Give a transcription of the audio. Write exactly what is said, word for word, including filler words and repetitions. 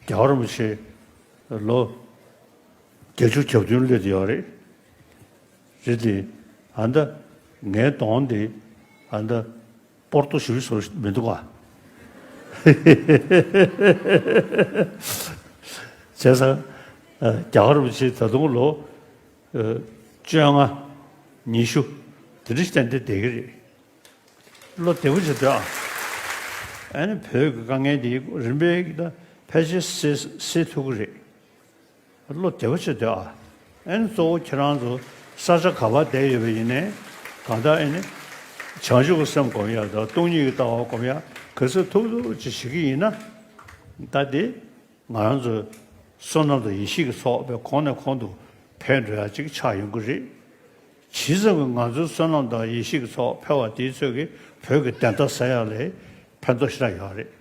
རྒྱལ་བ་རིན་པོ་ཆེ་ལོ་བརྒྱད་ཅུ་གྱ་བདུན་སླེབས་ཡོད་རེད། རེད་དེ། ཨ་ད་ངའི་གདོང་དེ་ཨ་ད་སྤོར་ཏོ་ཞུ་བཟོ་མི་འདུག་ག་བྱས་ཙང་རྒྱལ་བ་རིན་པོ་ཆེ་ད་དུང་ལོ་བཅོ་ལྔ་ཉི་ཤུ་དེ་འདྲ་ཞིག་ཏན་ཏན་བསྡད་ཀྱི་རེད། བློ་བདེ་པོ་བྱེད་དོ་ཨ། ཨ་ནི་བོད་ཀྱི་དཀའ་ངལ་འདི་རིམ་པས་ཀྱི་ད་ཕལ་ཆེར་སེལ་སེལ་ཐུབ་ཀྱི་རེད། བློ་བདེ་པོ་བྱེད་དོ་ཨ། ཨ་ནི་གཙོ་བོ་ཁྱེད་རང་ཚོ་ས་ཆ་ག་པར་བསྡད་ཡོད་པ་ཡིན་ནའི་གང་ལྟར་ཨ་ནི་བྱང་ཆུབ་ཀྱི་སེམས་སྒོམ་ཡ་དང་སྟོང་ཉིད་ཀྱི་ལྟ་བ་སྒོམ་ཡ་ག་ཚོད་ཐུབ་ཐུབ་ཅིག་བྱེད་ཀྱི་ཡིན་ན་ད་དེ། ང་རང་ཚོའི་བསོད་ནམས་དང་ཡེ་ཤེས་ཀྱི་ཚོགས་པའི་གོང་ནས་གོང་དུ་འཕེལ་འགྲོ་ཡ་ཅིག་ཆགས་ཡོང་གི་རེད། ཇི་ཙམ་གྱིས་ང་ཚོའི་བསོད་ནམས་དང་ཡེ་ཤེས་ཀྱི་ཚོགས་འཕེལ་བ་དེའི་ཚོད་ཀྱིས་བོད་ཀྱི་བདེན་མཐའ་གསལ་ཡ་ལ་ཕན་ཐོགས་ཞེ་དྲག་ཡོད་རེད།